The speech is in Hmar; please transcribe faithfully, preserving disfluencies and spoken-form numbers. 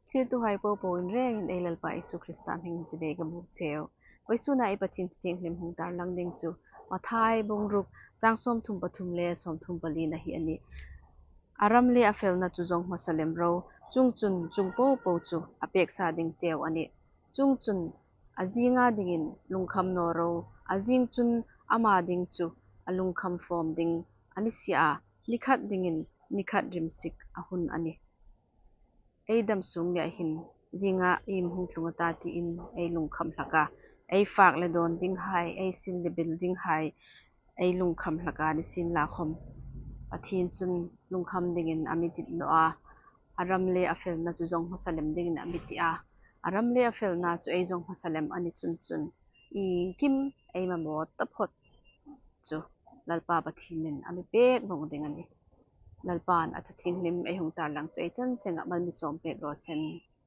Thlirtuhai popo in rengin ei Lalpa Isu Krista hmingin chibai ka buk cheu. Vawisuna ei Pathien thu thienghlim hung tarlang ding chu Mathai bung ruk chang sawmthum pathum le sawmthum pali na hi a nih. A ram le a felna chu zawng hmasa lem ro, chuongchun chuong popo chu a pêksa ding cheu a nih. Chuongchun a zinga dingin lungkham naw ro, a zing chun ama ding chu a lungkham fawm ding a ni si a, ni khat dingin ni khat rimsik a hun a nih. Ei dam sung nia hin zinga iem hung tlung a ta tiin ei lungkham hlak a, ei fak le dawn dinghai, ei sil le bil dinghai ei lungkham hlak a, ni sienla khawm Pathien chun lungkham dingin a mi dit naw a, a ram le a felna chu zawng hmasa lem dingin a mi ti a. A ram le a felna chu ei zawng hmasa lem a ni chun chun iengkim ei mamaw taphawt chu Lalpa Pathienin a mi pêk vawng ding a nih. Lalpan a thu thienghlim ei hung tarlang chu ei chan sengah mal mi sawm pêk raw seh.